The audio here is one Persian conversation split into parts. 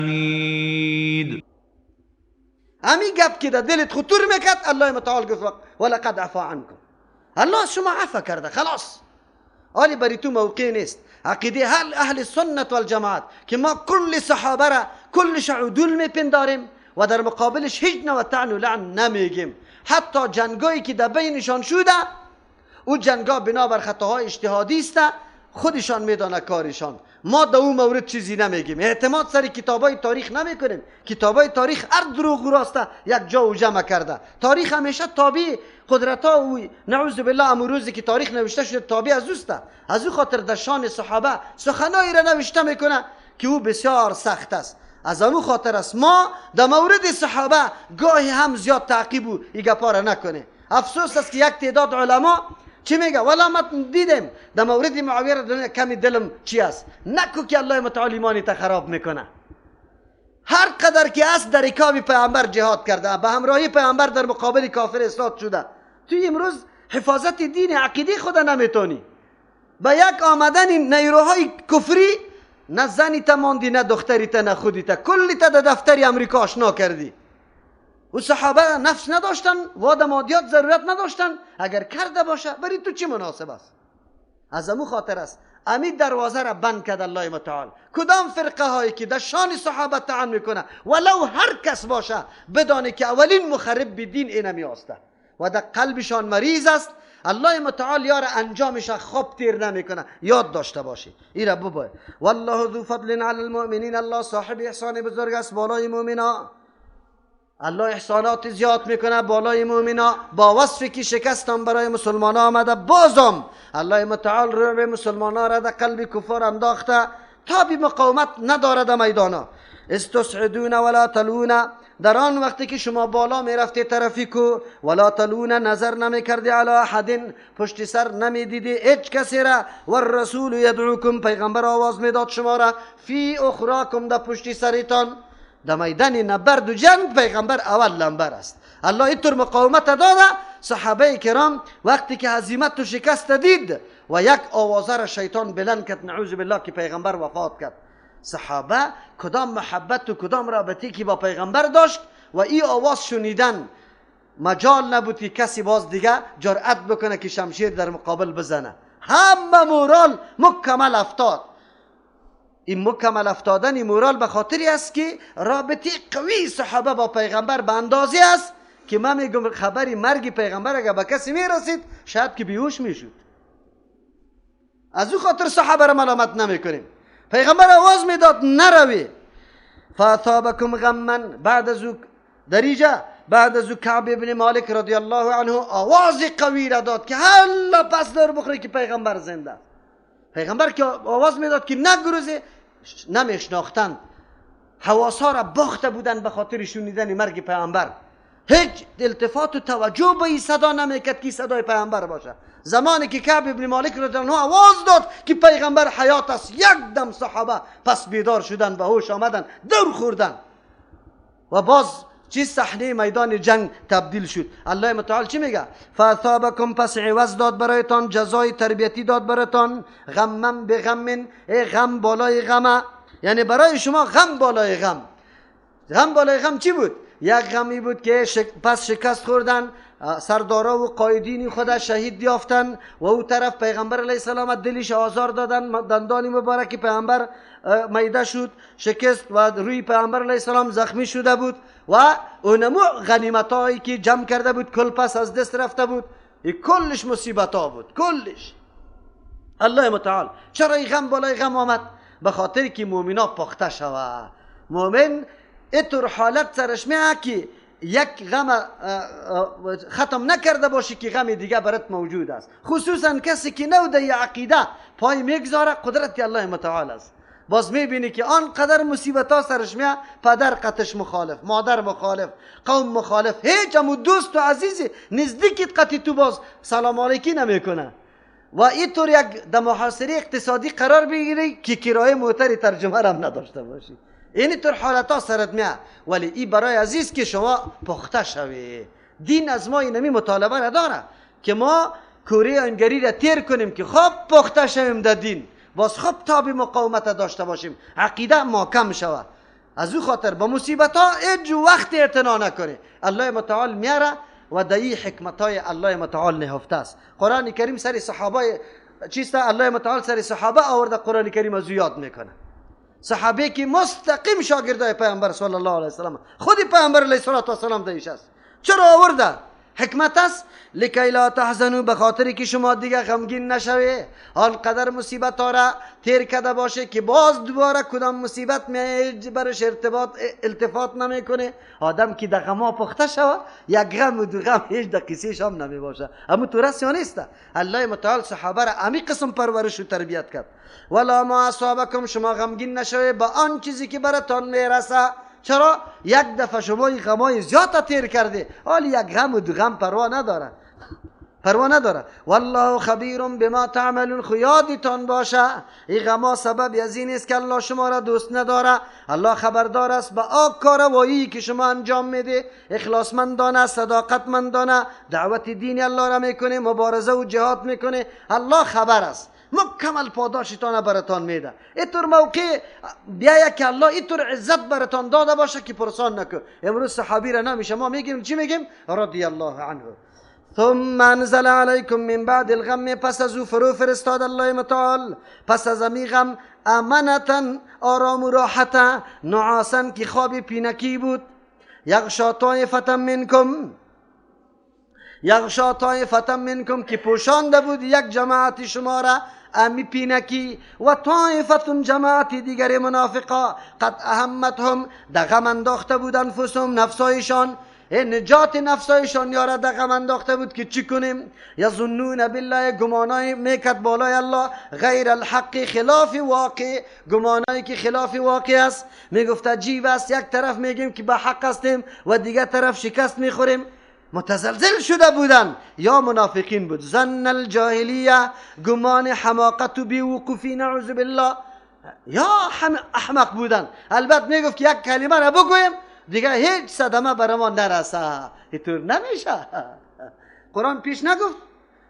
حمید. امی گپ که در دلت خطور میکرد، الله متعال گفت ولقد عفا عنکم، الله شما عفا کرده، خلاص. آلی بری تو موقع نیست. عقیده اهل سنت والجماعت که ما کل صحابه را کلش عدول میپنداریم و در مقابلش هیچ نوع طعن و لعن نمیگیم. حتی جنگایی که در بینشان شده، او جنگا بنابر خطاهای اجتهادی است، خودشان میدانه کارشان. ما در او مورد چیزی نمیگیم، اعتماد سر کتابای تاریخ نمیکنیم. کتابای تاریخ هر دروغ و راسته یک جا و جمع کرده. تاریخ همیشه تابع قدرت ها و نعوذ بالله امو روزی که تاریخ نوشته شده تابع از اوسته. از او خاطر در شان صحابه سخنایی را نوشته میکنه که او بسیار سخت است. از امو خاطر است ما در مورد صحابه گاهی هم زیاد تعقیب و ای گپا را نکنه. افسوس است که یک تعداد علما چی میگه؟ والا ما دیدیم در مورد معاویه را کمی دلم چی است، نکو که الله متعال ایمانی تا خراب میکنه. هر قدر که است در رکاب پیامبر جهاد کرده، به همراهی پیامبر در مقابل کافر استاد شده. تو امروز حفاظت دین عقیده خود نمیتونی. با یک آمدن نیروهای کفری نه زنی تا ماندی، نه دختری تا، نه خودی تا، کلی تا در دفتر امریکا آشنا کردی. و صحابه نفس نداشتن، واد مادیات ضرورت نداشتن. اگر کرده باشه برای تو چی مناسب است؟ از امو خاطر است امی دروازه را بند کرد الله متعال. کدام فرقه هایی که در شان صحابه طعن میکنه ولو هر کس باشه، بدانه که اولین مخرب به دین اینمی هسته و در قلبشان مریض است. الله متعال یار انجامش خوب تیر نمیکنه. یاد داشته باشی ایرا ببای. والله ذو فضل علی المؤمنین، الله صاحب احسان بزرگ است بالای مؤمنا. الله احسانات زیاد میکنه بالای مؤمنا. با وصفی که شکستم برای مسلمان آمده، بازم الله متعال رعب مسلمان را در قلب کفار انداخته تا بی مقاومت نداره در میدانا. استصعدون ولا تلون، در آن وقتی که شما بالا میرفتی طرفی کو، ولا تلون نظر نمیکردی علی احد، پشت سر نمیدیدی هیچ کسی را. والرسول یدعوکم، پیغمبر آواز میداد شما را، فی اخراکم، در پشت سرتان. در میدان نبرد و جنگ پیغمبر اول لنبر است. الله اینطور مقاومت داده. صحابه کرام وقتی که هزیمت و شکست دید و یک آوازه را شیطان بلند کرد، نعوذ بالله، که پیغمبر وفات کرد، صحابه کدام محبت و کدام رابطه که با پیغمبر داشت و این آواز شنیدن مجال نبود که کسی باز دیگه جرأت بکنه که شمشیر در مقابل بزنه. همه مورال مکمل افتاد. این مکمل افتادن مورال به خاطری است که رابطه قوی صحابه با پیغمبر به اندازه است که من میگم خبری مرگ پیغمبر اگر به کسی میرسید شاید که بیهوش میشد. از او خاطر صحابه را ملامت نمیکنیم. پیغمبر آواز میداد نروی. فاثابکم غما، بعد از او دریجه بعد از او کعب ابن مالک رضی الله عنه آواز قوی را داد که هلا پس دار بخوری که پیغمبر زنده. پیغمبر که آواز میداد که نگروزه، نمیشناختند، حواسها را باخته بودند به خاطر شنیدن مرگ پیغمبر. هیچ التفات و توجه به این صدا نمیکرد که صدای پیغمبر باشه. زمانی که کعب ابن مالک رضی الله عنه آواز داد که پیغمبر حیات است، یک دم صحابه پس بیدار شدن، به هوش آمدن، دور خوردن و باز چی صحنه میدان جنگ تبدیل شد. الله متعال چی میگه؟ فاثابکم، پس عوض داد برایتان، جزای تربیتی داد برایتان. غمم به غم، ای غم بالای غم، یعنی برای شما غم بالای غم. غم بالای غم چی بود؟ یک غمی بود که پس شکست خوردن، سردارا و قایدین خود شهید یافتن و او طرف پیغمبر علیه السلام دلش آزار دادن، دندان مبارک پیغمبر میده شد، شکست و روی پیغمبر علیه السلام زخمی شده بود و اونمو غنیمت هایی که جمع کرده بود کل پس از دست رفته بود. کلش مصیبت ها بود، کلش. الله متعال چرا این غم بالای غم آمد؟ به خاطر که مؤمنا پخته شوه. مؤمن اینطور حالت سرش میاد که یک غم ختم نکرده باشی که غم دیگه برات موجود است. خصوصا کسی که نو در عقیده پای میگذاره، قدرت الله متعال است. باز میبینی که آنقدر مصیبت ها سرش میاد، پدر قطش مخالف، مادر مخالف، قوم مخالف، هیچ امو دوست و عزیزی نزدیکت قطی تو باز سلام علیکی نمیکنه. و اینطور یک در محاصره اقتصادی قرار بگیری که کرایه موتر ترجمه هم نداشته باشی. این طور حالت ها سرت میاد. ولی این برای عزیز که شما پخته شوی. دین از ما اینمی مطالبه نداره که ما کوره انگری را تیر کنیم که خوب پخته شویم در دین، باز خوب تاب مقاومت داشته باشیم، عقیده ما کم شود. از او خاطر با مصیبت ها هیچ وقت اعتنا نکنه. الله متعال میاره و دایی حکمت های الله متعال نهفته است. قرآن کریم سر صحابه چیست؟ الله متعال سر صحابه آورده، قرآن کریم از او یاد میکنه. صحابه که مستقیم شاگردای پیامبر صلی الله علیه وسلم، خود پیامبر علیه الصلاة والسلام دیش است. چرا آورده؟ حکمت است. لکی لا تحزنوا، به خاطر که شما دیگه غمگین نشوی، آنقدر مصیبت ها را تیر کرده باشه که باز دوباره کدام مصیبت می برش ارتباط التفات نمیکنه. آدم که در غما پخته شوه، یک غم و دو غم هیچ در قصهش هم نمی باشه. اما تو رس یا نیست. الله متعال صحابه را امی قسم پرورش و تربیت کرد. ولا ما اصابکم، شما غمگین نشوی با آن چیزی که براتان میرسه. چرا؟ یک دفعه شما این غمای زیاد تیر کرده، حالی یک غم و دو غم پروا نداره، پروا نداره. والله خبیر بما تعملون، خو یادتان باشه این غما سبب از این است که الله شما را دوست نداره. الله خبردار است به آن کاروایی که شما انجام میده، اخلاصمندانه، صداقتمندانه دعوت دین الله را میکنه، مبارزه و جهاد میکنه. الله خبر است، مکمل پاداشتان براتان میده. اینطور موقع بیاید که الله اینطور عزت براتان داده باشه که پرسان نکن. امروز صحابی را نمیشه، ما میگیم چی میگیم؟ رضی الله عنه. ثم انزل علیکم من بعد الغم، پس از او فرو فرستاد الله متعال پس از امی غم امنتا، آرام و راحتا، نعاسا که خواب پینکی بود. یغشا طایفة منکم، یغشا طایفة منکم که پوشانده بود یک جماعت شما را امی پینکی، و طایفة جماعت دیگر منافقا قد اهمتهم، در غم انداخته بود انفسهم، نفسایشان، نجات نفسایشان یارا در غم انداخته بود که چی کنیم. یظنون بالله، گمانای میکد بالای الله، غیر الحق، خلاف واقع، گمانایی که خلاف واقع است. میگفت عجیب است، یک طرف میگیم که به حق هستیم و دیگر طرف شکست میخوریم. متزلزل شده بودن یا منافقین بود. ظن الجاهلیه، گمان حماقت و بیوقوفی، نعوذ بالله، یا احمق بودن. البته میگفت که یک کلمه را بگویم دیگه هیچ صدمه بر ما نرسه. اینطور نمیشه. قرآن پیش نگفت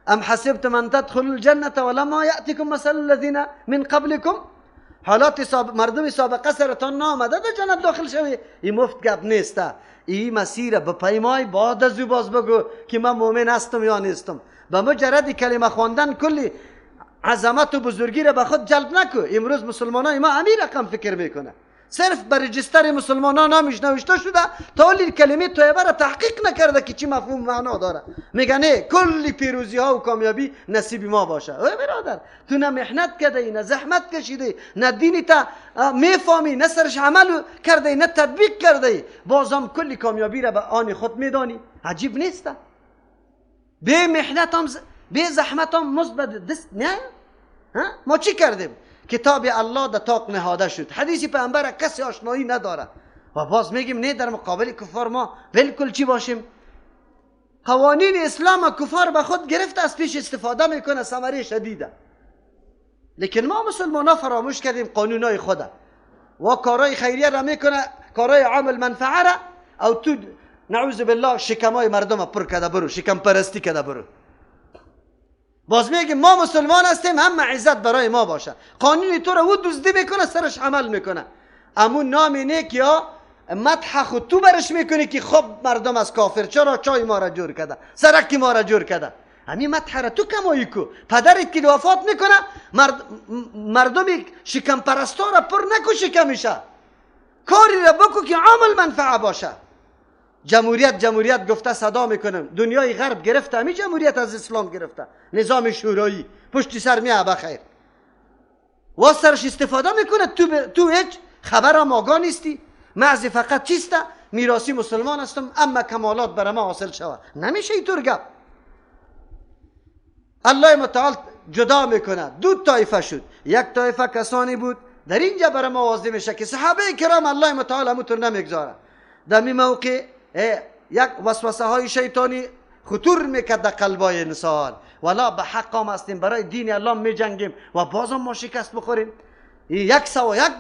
ام حسبتم ان تدخلوا الجنة ولما یأتکم مثل الذین من قبلکم، حالات مردم سابقه سرتان نامده در جنت داخل شوی. این مفت گپ نیست. این مسیر به پیمای بعد از او باز بگو که من مؤمن هستم یا نیستم. به مجرد کلمه خواندن کلی عظمت و بزرگی را به خود جلب نکو. امروز مسلمانای ما همین رقم فکر میکنه. صرف بر رجستر مسلمانان نامش نوشته شده تا ولی کلمه طیبه را تحقیق نکرده که چی مفهوم معنا داره. میگه نه کلی پیروزی ها و کامیابی نصیب ما باشه. ای برادر، تو نه محنت کرده ای، نه زحمت کشیده، نه دینی تا میفهمی، نه سرش عمل کرده، نه تطبیق کرده، بازم کلی کامیابی را به آن خود میدانی. عجیب نیست؟ به محنت هم به زحمت هم مزد به دست نه. ما چی کردیم؟ کتاب الله در طاق نهاده شد، حدیث پیامبر کسی آشنایی نداره و باز میگیم نه در مقابل کفار ما بالکل چی باشیم؟ قوانین اسلام کفار به خود گرفت، از پیش استفاده میکنه، ثمره شدیده. لیکن ما مسلمان ها فراموش کردیم قانونای خود و کارهای خیریه را میکنه، کارهای عام منفعه را، او تو نعوذ بالله شکمای مردم پر کرده برو، شکم پرستی کرده برو. باز میگه ما مسلمان هستیم، هم عزت برای ما باشه. قانون تو رو او دزدی میکنه، سرش عمل میکنه. امون نام نیک یا مدح خود تو برش میکنی که خب مردم از کافر چرا چای ما را جور کرده، سرک ما را جور کرده. همین مدح را تو کمایی کو. پدرت که وفات میکنه مردم شکم پرستا را پر نکو شکمشه، کاری را بکو که عامل منفعه باشه. جمهوریت جمهوریت گفته صدا میکنم، دنیای غرب گرفته همی جمهوریت از اسلام گرفته، نظام شورایی پشت سر میه بخیر و سرش استفاده میکنه. تو هیچ خبر هم آگاه نیستی. محض فقط چیسته؟ میراثی مسلمان هستم اما کمالات برای ما حاصل شود. نمیشه اینطور گپ. الله متعال جدا میکنه، دو طایفه شد. یک طایفه کسانی بود در اینجا برای ما واضح میشه که صحابه کرام الله متعال همونطور نمیگذاره. در می موقع یک وسوسه های شیطانی خطور میکرد در قلبای انسان، ولا به حق هم هستیم، برای دین الله میجنگیم و بازم ما شکست بخوریم. یک سوا یک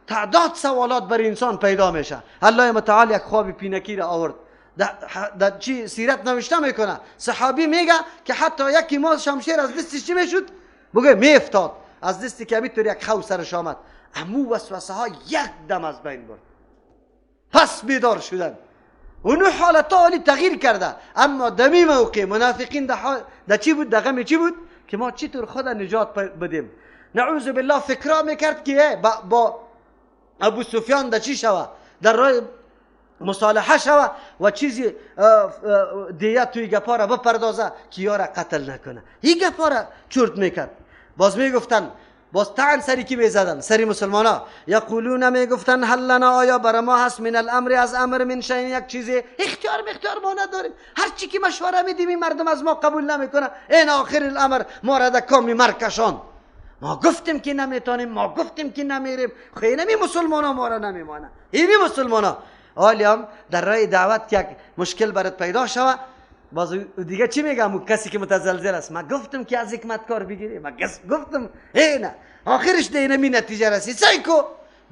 تعداد سوالات برای انسان پیدا میشه. الله متعال یک خواب پینکی را آورد، در چی سیرت نوشته میکنه. صحابی میگه که حتی یکی ما شمشیر از دستش چی میشد؟ بگه میافتاد از دستی که همینطور یک خوف سرش آمد. امو وسوسه ها یک دم از بین برد. پس بیدار شدن. اونو حالت حالی تغییر کرده. اما دمی موقع منافقین ده چی بود؟ ده غم چی بود؟ که ما چطور خود نجات بدیم. نعوذ بالله فکرا میکرد که با ابو سفیان ده چی شوه؟ در راه مصالحه شوه و چیزی دیه توی گپا را بپردازه که یارا قتل نکنه. این گپا را چرت میکرد. باز میگفتن، باز طعن سری کی میزدن؟ سری مسلمان ها. یقولون میگفتن هل لنا، آیا بر ما هست من الامر، از امر، من شیء، یک چیزی؟ اختیار مختیار ما نداریم، هر چی که مشوره میدیم این مردم از ما قبول نمیکنه. این آخر الامر ما را در کام مرکشان. ما گفتیم که نمیتونیم، ما گفتیم که نمیریم، خیلی نمی مسلمان ها ما را نمیمانه. اینی مسلمان ها حالی هم در راه دعوت که یک مشکل برات پیدا شوه، باز دیگه چی میگم؟ اون کسی که متزلزل است، ما گفتم که از حکمت کار بگیری، ما گفتم نه آخرش ده اینمی نتیجه رسید. سعی کو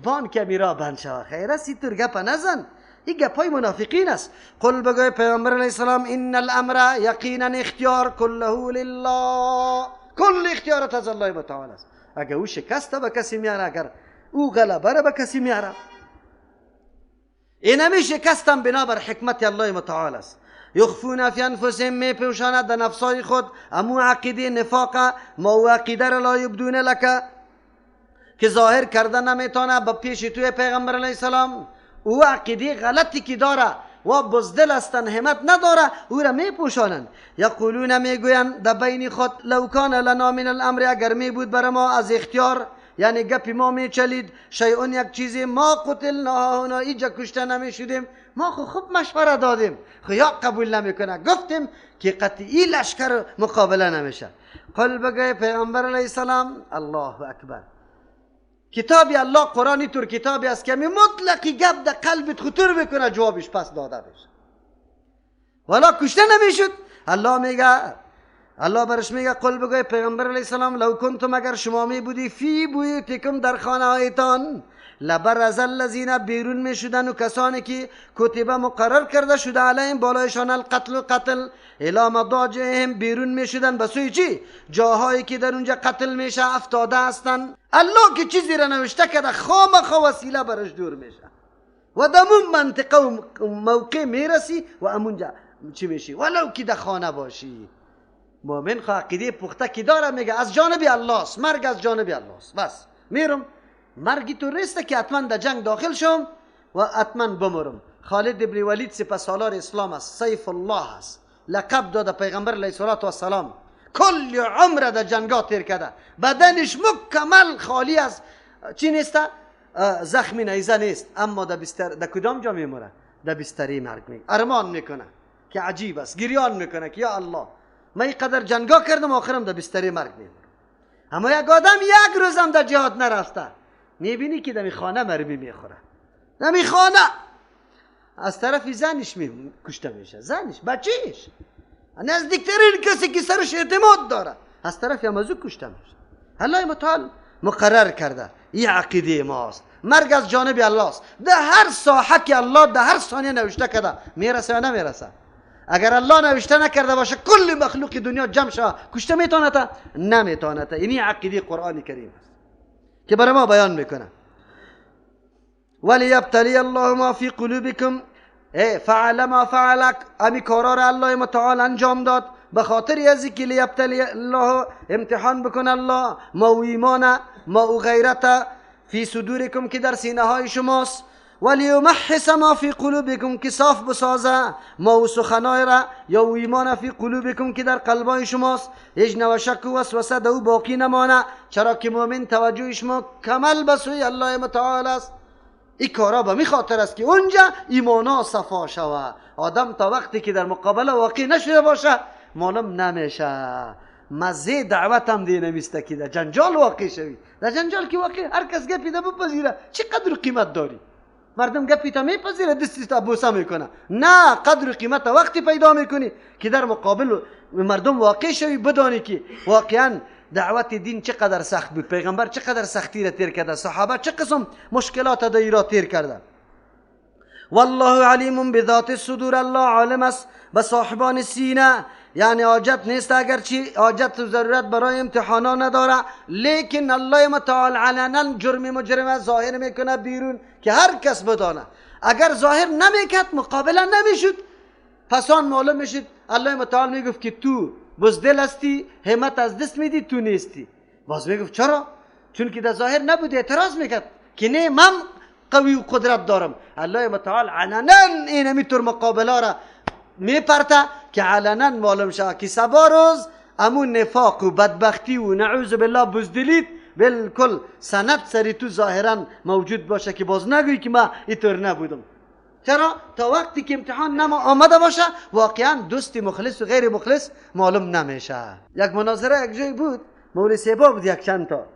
بان که میرا بند شوه، خیر است تور گپ نزن، این گپای منافقین است. قل بگوی پیامبر علیه السلام ان الامر یقینا اختیار کله لله، کل اختیارات از الله متعال است. اگر او شکست به کسی میاره، اگر او غلبه را به کسی میاره، اینمی شکستم بنابر حکمت الله متعال است. یخفون فی انفسهم، میپوشاند در نفسای خود امو عقیده نفاق، ما او عقیده را لا یبدون لک، که ظاهر کرده نمیتونه به پیش توی پیغمبر علیه السلام. او عقیده غلطی که داره و بزدل هستن، همت نداره، او را میپوشانند. یقولون میگویند در بین خود لو کان لنا من الامر، اگر می بود بر ما از اختیار، یعنی گپی ما میچلید، شیء یک چیزی، ما قتلنا هنا، اینجا کشته نمیشدیم، ما خو خوب مشوره دادیم، خو یا قبول نمیکنه، گفتیم که قطعی لشکر مقابله نمیشه. قل بگه پیامبر علیه السلام الله اکبر، کتابی الله قرآنی تور کتابی است که مطلقی گپ در قلبت خطور میکنه، جوابش پس داده بشه، والا کشته نمیشد. الله میگه، الله برش میگه قل بگوی پیغمبر علیه السلام لو کنتم، اگر شما می بودی، فی بیوتکم، در خانه هایتان، لبرز الذین، بیرون می شدن و کسانی که کتبه مقرر کرده شده علیهم، بالایشان، القتل، قتل، الی مضاجعهم، بیرون می شدن به سوی چی؟ جاهایی که در اونجا قتل میشه افتاده هستن. الله که چیزی را نوشته کرده خامخا وسیله برش دور میشه و در اون منطقه و موقع میرسی و امونجا چی میشی، ولو که در خانه باشی. مؤمن خو عقیده پخته که داره میگه از جانب الله است، مرگ از جانب الله است، بس میرم. مرگی تو نیست که حتما در جنگ داخل شم و حتما بمرم. خالد ابن ولید سپه سالار اسلام است، سیف الله است، لقب داده پیغمبر علیه الصلاة والسلام، کل عمر در جنگا تیر کرده، بدنش مکمل خالی از چی نیست؟ زخم نیزه نیست، اما در بستر، در کدام جا میمره؟ در بستری مرگ می ارمان میکنه که عجیب است، گریان میکنه که یا الله من اینقدر جنگا کردم آخرم در بستری مرگ میمرم. اما یک آدم یک روزم در جهاد نرفته، میبینی که در خانه مرمی میخوره، در خانه از طرف زنش می کشته میشه، زنش، بچهش، نزدیکترین کسی که سرش اعتماد داره، از طرف هم از او کشته میشه. الله متعال مقرر کرده، این عقیده ماست، مرگ از جانب الله است. در هر ساحه که الله در هر ثانیه نوشته کرده میرسه یا نمیرسه. اگر الله نوشته نکرده باشه کل مخلوق دنیا جمع شه کشته میتونه؟ نمیتونه. اینی عقیده قرآن کریم است که برای ما بیان میکنه. ولیبتلی الله ما فی قلوبکم، فعل ما فعل، امی کارا را الله متعال انجام داد به خاطر از که لیبتلی الله، امتحان بکنه الله ما و ایمان ما و غیرت فی صدورکم که در سینه های شماست، ولیمحص ما فی قلوبکم که صاف بسازه ما و سخنای را یا و ایمان فی قلوبکم که در قلبای شماست، هیچ نوع شک و وسوسه در او باقی نمانه، چرا که مؤمن توجه شما کمل به سوی الله متعال است. این کارا به می خاطر است که اونجا ایمانا صفا شوه. آدم تا وقتی که در مقابله واقع نشده باشه معلوم نمیشه. مزه دعوت هم دیگه نمیسته که در جنجال واقع شوی. در جنجال که واقع هر کس گپی ده بپذیره، چه قدر قیمت داری؟ مردم گپی تا میپذیره دستی تا بوسه میکنه. نه، قدر قیمت وقتی پیدا میکنی که در مقابل مردم واقع شوی، بدانی که واقعا دعوت دین چقدر سخت بود، پیغمبر چقدر سختی را تیر کرده، صحابه چه قسم مشکلات در را تیر کرده. والله علیم بذات الصدور، الله عالم است به صاحبان سینه، یعنی حاجت نیست، اگرچه حاجت و ضرورت برای امتحانا نداره، لیکن الله متعال علنا جرم مجرم ظاهر میکنه بیرون که هر کس بدانه. اگر ظاهر نمیکرد مقابله نمیشد، پس آن معلوم میشد. الله متعال میگفت که تو بزدل هستی، همت از دست میدی، تو نیستی. باز میگفت چرا؟ چون که در ظاهر نبود، اعتراض میکرد که نه من قوی و قدرت دارم. الله متعال علنا اینمی طور مقابله را میپرته که علنا معلوم شود که سبا روز امون نفاق و بدبختی و نعوذ بالله بزدلیت بالکل سند سری تو ظاهرا موجود باشه که باز نگویی که من اینطور نبودم. چرا؟ تا وقتی که امتحان نما آمده باشه واقعا دوستی مخلص و غیر مخلص معلوم نمیشه. یک مناظره یک جای بود، مولوی صاحب بود یک چند تا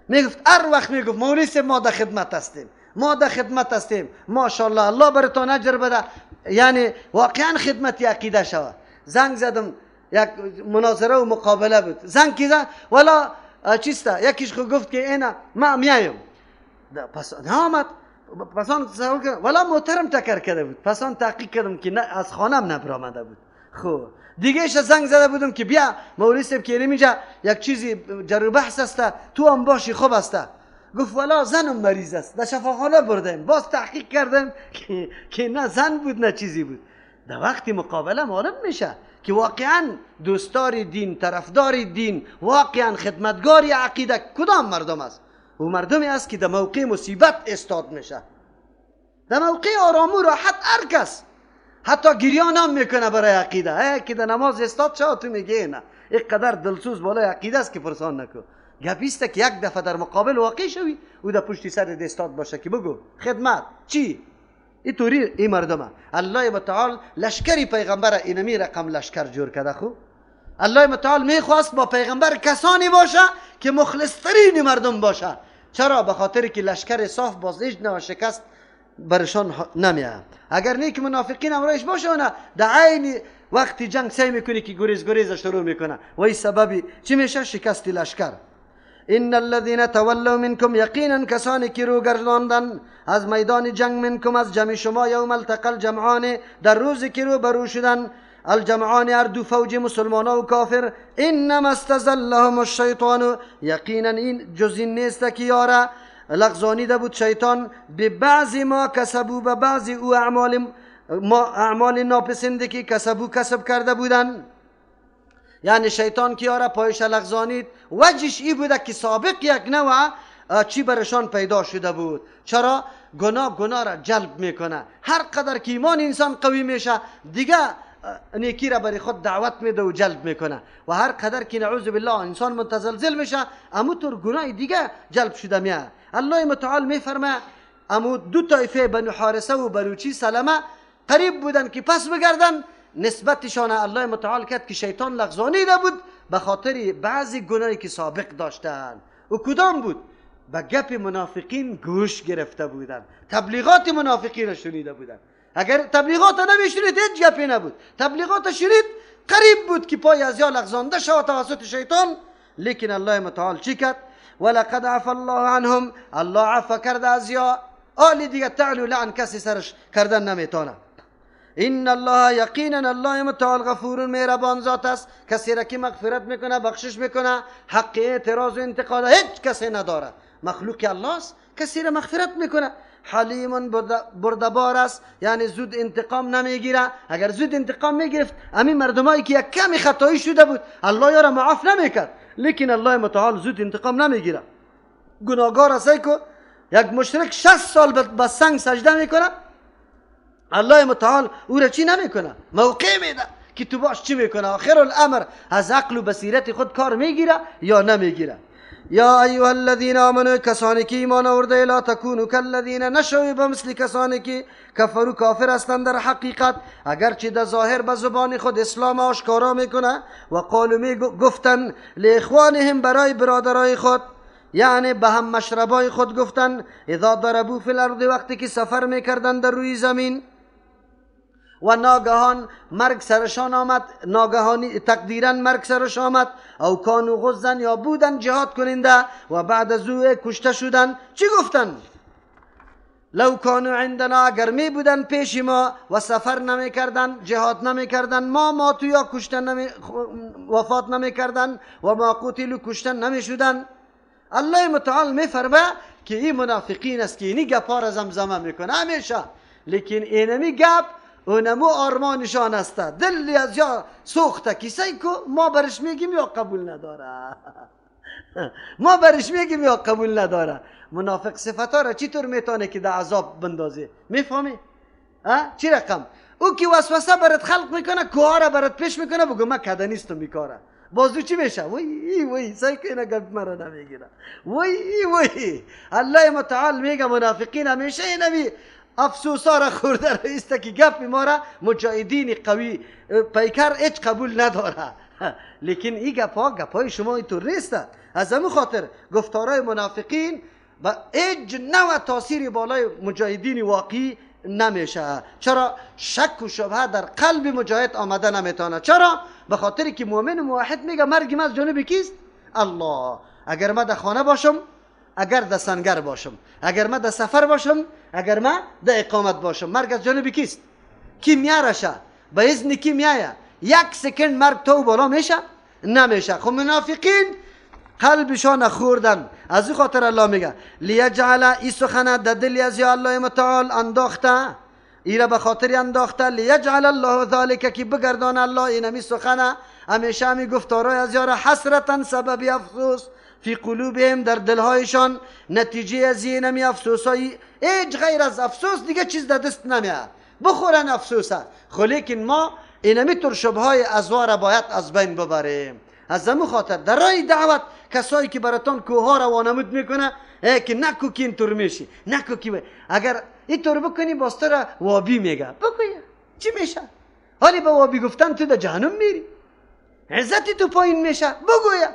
میگفت، هر وقت میگفت مولوی صاحب ما در خدمت هستیم، ما در خدمت هستیم، ماشاءالله الله براتون اجر بده، یعنی واقعا خدمت عقیده شود. زنگ زدم، یک مناظره و مقابله بود، زنگ کی زد ولا چیسته، یکیش خو گفت که اینا ما میایم، پس آمد، پس آن ولا محترم تکر کرده بود، پس آن تحقیق کردم که نه از خانم نبرآمده بود. خب دیگه ایش زنگ زده بودم که بیا مولوی صاحب که اینجا یک چیزی جر و بحث است، تو هم باشی خوب است. گفت ولا زنم مریض است، در شفاخانه بردیم، باز تحقیق کردم که نه زن بود نه چیزی بود. در وقتی مقابله معلوم میشه که واقعا دوستدار دین، طرفدار دین، واقعا خدمتگار عقیده کدام مردم است؟ او مردمی است که در موقع مصیبت استاد میشه، در موقع آرام و راحت هر کس حتی گریان هم میکنه برای عقیده. که در نماز استاد شد تو میگه نه اینقدر دلسوز بالای عقیده است که پرسان نکن. گپ است که یک دفعه در مقابل واقع شوی او در پشت سر استاد باشه که بگو خدمت چی؟ اینطوری این مردمه. الله متعال لشکری پیغمبر اینمی رقم لشکر جور کرده. خو الله متعال میخواست با پیغمبر کسانی باشه که مخلصترین مردم باشه. چرا؟ به خاطر که لشکر صاف باز هیچ نوع شکست برشان نمیاد. اگر نه که منافقین همراهش باشه نه در عین وقتی جنگ سعی میکنی که گریز گریز شروع میکنه و این سببی چی میشه؟ شکست لشکر. ان الذين تولوا منكم یقینا کسانی که رو گرداندن از میدان جنگ، منکم از جمع شما، یوم التقى الجمعان در روزی که رو برو شدن، الجمعان هر دو فوج مسلمان و کافر، انما استزلهم الشیطان یقینا این جز این نیست که یاره لغزانیده بود شیطان، به بعض ما کسبو به بعض او اعمال ما اعمال ناپسنده که کسبو کسب کرده بودن. یعنی شیطان که یاره پایش لغزانید، وجهش ای بوده که سابق یک نوع چی برشان پیدا شده بود. چرا؟ گناه گناه را جلب میکنه. هر قدر که ایمان انسان قوی میشه دیگه نیکی را برای خود دعوت میده و جلب میکنه، و هر قدر که نعوذ بالله انسان متزلزل میشه امو طور گناه دیگه جلب شده میاد. الله متعال میفرمه امو دو طایفه بنو حارثه و بنو چی سلمه قریب بودن که پس بگردن، نسبتشان الله متعال کرد که شیطان لغزانیده بود به خاطر بعضی گناهی که سابق داشتن. و کدام بود؟ به گپ منافقین گوش گرفته بودن، تبلیغات منافقین را شنیده بودن. اگر تبلیغات نمیشنید هیچ گپی نبود، تبلیغات شنید قریب بود که پای از یا لغزانده شود توسط شیطان. لیکن الله متعال چی کرد؟ ولقد عفا الله عنهم، الله عفا کرده از یا آلی دیگه تعلو لعن کسی سرش کردن نمیتونه. ان الله یقینا الله متعال غفور مهربان ذات است، کسی را که مغفرت میکنه بخشش میکنه، حق اعتراض و انتقاد هیچ کسی نداره، مخلوق الله است، کسی را مغفرت میکنه. حلیم بردبار است، یعنی زود انتقام نمیگیره. اگر زود انتقام میگرفت همین مردمایی که یک کمی خطایی شده بود الله یارا معاف نمیکرد، لیکن الله متعال زود انتقام نمیگیره. گناهگار است که یک مشرک 60 سال به سنگ سجده میکنه، الله متعال او را چی نمیکنه؟ موقع میده که تو باش چی میکنه. آخر الامر از عقل و بصیرت خود کار میگیره یا نمیگیره. یا ایها الذین آمنوا کسانی که ایمان آورده، لا تکونوا کالذین نشوی به مثل کسانی که کفروا کافر هستند در حقیقت، اگرچه در ظاهر به زبان خود اسلام آشکارا میکنه. و قالوا می گفتن لاخوانهم برای برادرای خود، یعنی به هم مشربای خود گفتن، اذا ضربوا فی الارض وقتی که سفر میکردن در روی زمین و ناگهان مرگ سرشان آمد، ناگهانی تقدیرا مرگ سرش آمد، او کانو غزن یا بودن جهاد کننده و بعد از او کشته شدن، چی گفتن؟ لو کانو عندنا اگر می بودن پیش ما و سفر نمی کردن، جهاد نمی کردن، ما ماتو یا کشتن نمی، وفات نمی کردن و ما قتلوا کشتن نمی شدن. الله متعال می فرمه که این منافقین است که اینی گپا را زمزمه میکنه همیشه. لیکن اینمی گپ اونمو آرمانشان است. دل از یا سوخته کسایی که ما برش میگیم یا قبول نداره. ما برش میگیم یا قبول نداره. منافق صفتا را چطور میتونه که در عذاب بندازه؟ میفهمی؟ چی رقم؟ او که وسوسه برات خلق میکنه، کوه را برات پیش میکنه، بگو من کده نیستم میکاره. بازو چی میشه؟ وی وی سعی کنه گپ مرا نمیگیره. وی وی الله متعال میگه منافقین همیشه اینمی افسوسا را خورده رئیسته که گپ ما را مجاهدین قوی پیکر هیچ قبول نداره. لیکن این گپ ها گپ های شما اینطور نیست. از همون خاطر گفتارای منافقین و هیچ نوع تاثیری بالای مجاهدین واقعی نمیشه. چرا؟ شک و شبهه در قلب مجاهد آمده نمیتونه. چرا؟ به خاطر که مؤمن موحد میگه مرگ من از جانب کیست؟ الله. اگر من در خانه باشم، اگر در سنگر باشم، اگر من در سفر باشم، اگر من در اقامت باشم، مرگ از جانب کیست؟ کی میارشه؟ به اذن کی میایه؟ یک second مرگ تو بالا میشه؟ نمیشه. خب منافقین قلبشان خوردن. از این خاطر الله میگه لیجعل ای سخنه در دل از یا الله متعال انداخته، ایره به خاطر انداخته، لیجعل الله ذالک که بگردان الله اینمی سخنه همیشه همی گفتارای از یاره حسرتا سبب افسوس فی قلوبهم در دلهایشان، نتیجه از اینمی افسوسایی هیچ غیر از افسوس دیگه چیز در دست نمیاد، بخورن افسوسه. خب لیکن ما اینمی طور شبهای ازواره باید از بین ببریم. از همون خاطر در راه دعوت کسایی که براتان کوه ها را وانمود میکنه که نکو که اینطور میشی، نکو که اگر اینطور بکنی باز تو را وابی میگه، بگوی چی میشه؟ حالی به وابی گفتن تو در جهنم میری، عزتی تو پایین میشه، بگوی.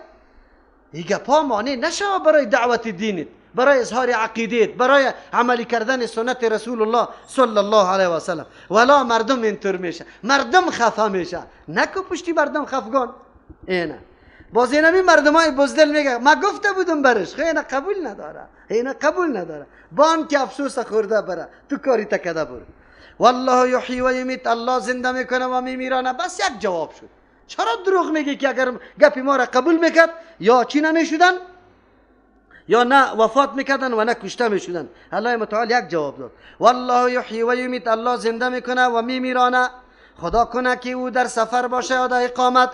این گپا مانع نشوه برای دعوت دینت، برای اظهار عقیدت، برای عملی کردن سنت رسول الله صلی الله علیه و سلم. ولا مردم اینطور میشه، مردم خفه میشه، نکو پشتی مردم خفگان. اینه باز اینمی مردمای بزدل میگه ما گفته بودم برش، خیلی قبول نداره، اینا قبول نداره، بان که افسوس خورده بره تو کاری تکده بره. والله یحیی و یمیت، الله زنده میکنه و میمیرانه. بس یک جواب شد. چرا دروغ میگی که اگر گپی ما را قبول میکرد یا چی نمیشدن، یا نه وفات میکردن و نه کشته میشدن؟ الله متعال یک جواب داد، والله یحیی و یمیت، الله زنده میکنه و میمیرانه. خدا کنه که او در سفر باشه یا در اقامت،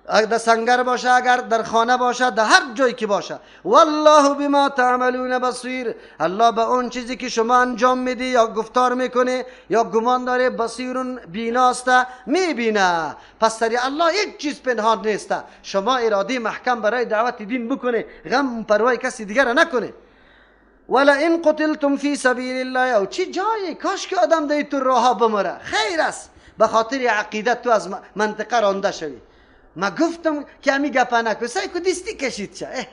اگر در سنگر باشه، اگر در خانه باشه، در هر جایی که باشه. والله بما تعملون بصیر، الله به اون چیزی که شما انجام میدی یا گفتار میکنی یا گمان داره، بصیر بیناست، میبینه. پس سری الله هیچ چیز پنهان نیست. شما اراده محکم برای دعوت دین بکنه، غم پروای کسی دیگر نکنه. ولئن قتلتم فی سبیل الله، او چی جایی کاش که آدم در تو راه بمره، خیر است، به خاطر عقیدت تو از منطقه رانده شوی. ما گفتم که همی گپا نکو، سعی کو دستی کشید چه.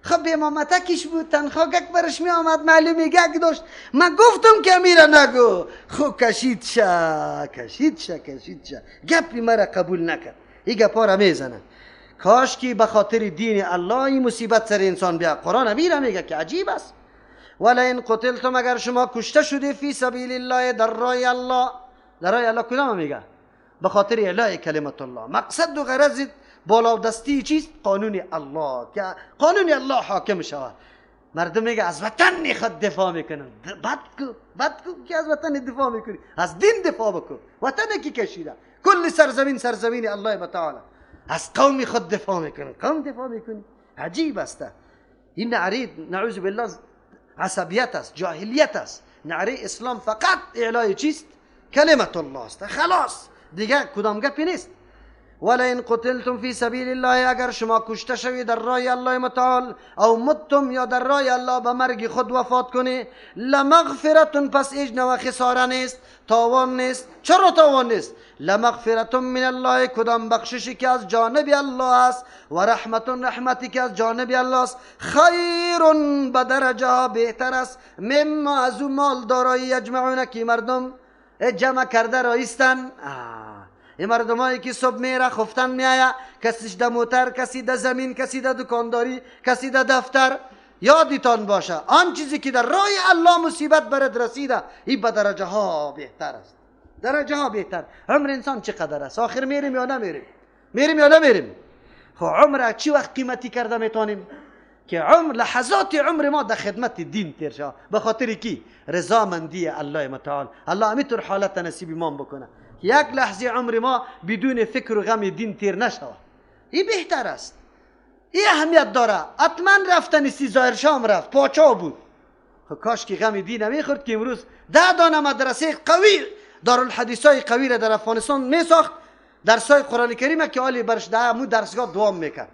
خب امامته کش بود، تنخواه گک برش می آمد، معلومی گک داشت. ما گفتم که امی را نگو، خب کشید شه، کشید شه، کشید شه، گپی مرا قبول نکرد. این گپا را میزنه. کاش که به خاطر دین الله این مصیبت سر انسان بیا. قرآن امی را میگه که عجیب است. ولئن قتلتم، اگر شما کشته شده فی سبیل الله، در راه الله. در راه الله کدام میگه؟ به خاطر اعلاء کلمت الله. مقصد و غرض بالا دستی چیست؟ قانون الله، که قانون الله حاکم شود. مردم میگه از وطن خود دفاع میکنن. بد کو، بد کو که از وطن دفاع میکنی، از دین دفاع بکن. وطن کی کشیده؟ کل سرزمین سرزمین الله متعال. از قوم خود دفاع میکنن، قوم دفاع میکنی. عجیب است. این نعره نعوذ بالله عصبیت است، جاهلیت است. نعره اسلام فقط اعلای چیست؟ کلمت الله است. خلاص دیگه کدام گپی نیست. ولئن قتلتم فی سبیل الله، اگر شما کشته شوید در راه الله متعال، او متم، یا در راه الله به مرگ خود وفات کنی، لمغفرة، پس هیچ نوع خساره نیست، تاوان نیست. چرا تاوان نیست؟ لمغفرة من الله، کدام بخششی که از جانب الله است، و رحمت، رحمتی که از جانب الله است، خیر به درجه بهتر است، مما از او مال دارایی یجمعون که مردم جمع کرده رایستن. این مردمایی که صبح میره خفتن میآید، کسیش در موتر، کسی در زمین، کسی در دکانداری، کسی در دفتر. یادتان باشه آن چیزی که در راه الله مصیبت برد رسیده، این به درجه ها بهتر است، درجه ها بهتر. عمر انسان چقدر است؟ آخر میریم یا نمیریم؟ میریم یا نمیریم؟ خب عمر چی وقت قیمتی کرده میتونیم؟ که عمر لحظات عمر ما در خدمت دین تیر شود. به خاطر کی؟ رضامندی الله متعال. الله همینطور حالت نصیب ما بکنه یک لحظه عمر ما بدون فکر و غم دین تیر نشود. این بهتر است، این اهمیت داره. حتما رفتن سی ظاهر شام رفت، پاچا بود. خب کاش که غم دین نمیخورد که امروز 10 دانه مدرسه قوی دارالحدیث های قوی را در افغانستان میساخت، درسای قرآن کریم که عالی برش ده مو درسگاه دوام میکرد،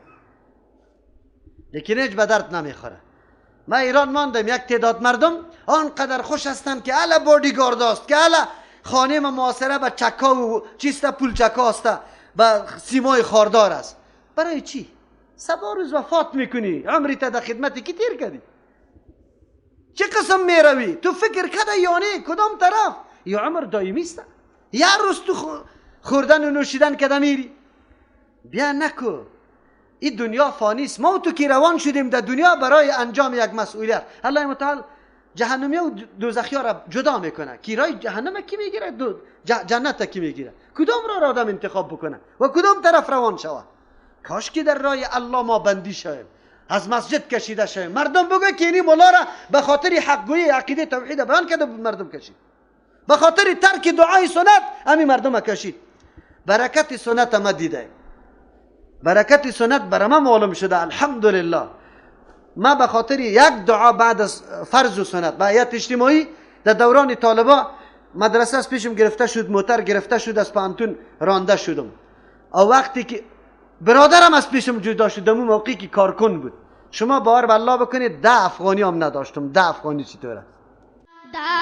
لیکن هیچ به درد نمیخوره. ما ایران ماندم، یک تعداد مردم آنقدر خوش هستند که الا بادیگارد است، که الا خانه ما معاصره به چکا و چیست پول چکا است، به سیمای خاردار است. برای چی؟ سبا روز وفات میکنی، عمری تا در خدمت کی تیر کردی؟ چه قسم میروی؟ تو فکر کده یا نه؟ کدام طرف؟ یا عمر دائمی است، یه روز تو خوردن و نوشیدن کده میری. بیا نکو، این دنیا فانی است. ما تو که روان شدیم در دنیا برای انجام یک مسئولیت. الله متعال جهنمی و دوزخی ها را جدا میکنه. کی رای جهنم کی میگیره، جنت کی میگیره؟ کدام را آدم انتخاب بکنه و کدام طرف روان شود؟ کاش که در رای الله ما بندی شویم، از مسجد کشیده شویم، مردم بگه که اینی مولا را به خاطر حقگویی عقیده توحید بیان کرده مردم کشید، به خاطر ترک دعای سنت امی مردم کشید. برکت سنت ما دیده، برکت سنت بر ما معلوم شده الحمدلله. ما به خاطر یک دعا بعد از فرض و سنت با هیئت اجتماعی در دوران طالبا مدرسه از پیشم گرفته شد، موتر گرفته شد، از پانتون رانده شدم. او وقتی که برادرم از پیشم جدا شد، اون موقعی که کارکن بود، شما باور به الله بکنید 10 افغانی هم نداشتم. 10 افغانی چطور است؟